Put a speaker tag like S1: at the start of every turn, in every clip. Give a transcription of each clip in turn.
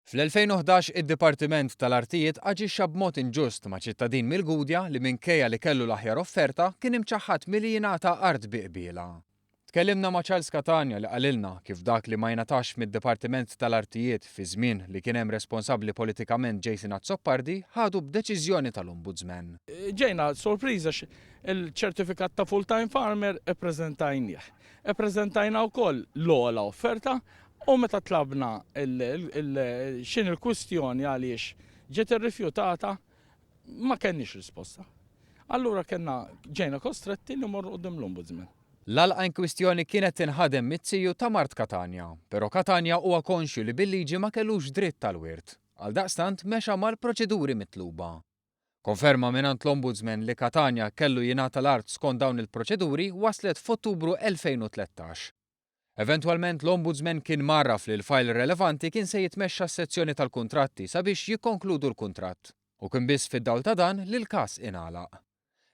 S1: Fl-2011 id-Dipartiment tal-Artijiet aġixxa b'mod inġust ma' ċittadin mill-Gudja li minkejja li kellu l-aħjar offerta kien imċaħħad milli jingħata art bi qbiela. Tkellimna ma' Charles Catania li qalilna kif dak li ma jingħatax mid-Dipartiment tal-Artijiet fi żmien li kien hemm responsabbli politikament Jason Azzopardi ħadu b'deċiżjoni tal-Ombudsman.
S2: Ġejna sorpriża għax il-ċertifikat ta' full-time farmer ippreżentajnieh. Ippreżentajna wkoll l-ogħla offerta U meta tlabna x'inhi l-kwistjoni għaliex ġiet irrifjutata, ma kellniex risposta. Allura kellna ġejna kostretti li mmorru quddiem l-Ombudsman.
S1: L-għalqa in kwistjoni kienet tinħadem miz-ziju ta' mart Catania, però Catania huwa konxju li bil-liġi ma kellux dritt għall-wirt. Għaldaqstant mexa mal-proċeduri mitluba. Konferma mingħand l-Ombudsman li Catania kellu jingħata l-art skont dawn il-proċeduri waslet f'Ottubru 2013. Eventwalment l-Ombudsman kien mgħarraf li l-fajl relevanti kien se jitmexxa s-sezzjoni tal-kuntratti sabiex jikkonkludu l-kuntratt, u kien biss fid-dawl ta' dan li l-każ ingħalaq.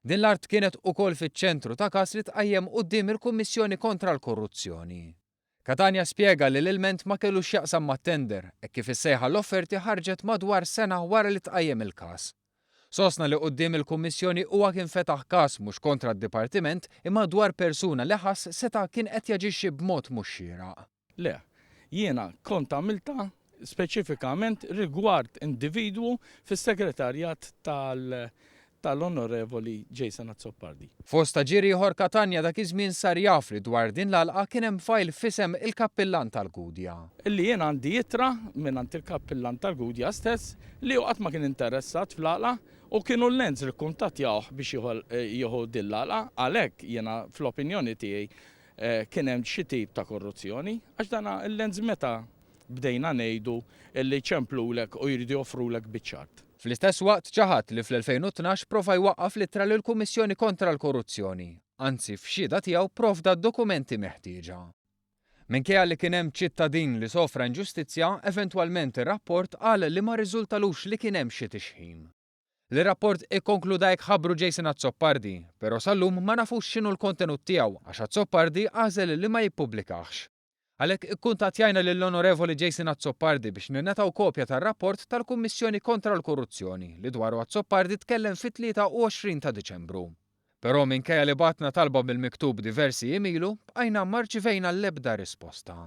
S1: Din l-art kienet ukoll fiċ-ċentru ta' każ li tqajjem quddiem il-Kummissjoni kontra l-Korruzzjoni. Catania spjega li l-ilment ma kellux x'jaqsam mat-tender, hekk kif is-sejħa għall-offerti ħarġet madwar sena wara li tqajjem il-każ. Sostna li quddiem il-Kummissjoni huwa kien fetaħ każ mhux kontra d-Dipartiment imma dwar persuna li ħass seta' kien qed jaġixxi b'mod mhux xieraq.
S2: Le. Jiena kont għamiltha speċifikament rigward individwu fis-segretarjat tal-Onorevoli Jason Azzopardi.
S1: Fost aġir ieħor Catania dak iż-żmien sar jaf li dwar din l-għalqa kien hemm fajl f'isem il-Kappillan tal-Gudja.
S2: Illi jien għandi ittra mingħand il-Kappillan tal-Gudja stess li hu qatt ma kien interessat fl-għalqa u kienu l-Lands li kkuntattjawh biex jieħu din l-għalqa. Għalhekk jiena fl-opinjoni tiegħi kien hemm xi tip ta' korruzzjoni għax dan il-Lands meta bdejna ngħidu li jċemplulek u jridu joffrulek biċċa art.
S1: Fl-istess waqt ċaħad li fl-2012 prova jwaqqaf l-ittra lill-Kummissjoni kontra l-Korruzzjoni, anzi f'xhieda tiegħu pprovda d-dokumenti meħtieġa. Minkejja li kien hemm ċittadin li sofra inġustizzja, eventwalment ir-rapport qal li ma rriżultalux li kien hemm xi tixħim. Li r-rapport ikkonkluda hekk ħabbru Jason Azzopardi, però sal-lum ma nafux x'inhu l-kontenut tiegħu għax Azzopardi għażel li ma jippubblikahx. Għalhekk ikkuntattjajna lill-Onorevoli Jason Azzopardi biex ninataw kopja tar-rapport tal-Kummissjoni kontra l-Korruzzjoni li dwaru Azzopardi tkellem fit-23 ta' Diċembru. Però minkejja li bgħatna talba bil-miktub diversi jiem ilu, bqajna ma rċivejna l-ebda risposta.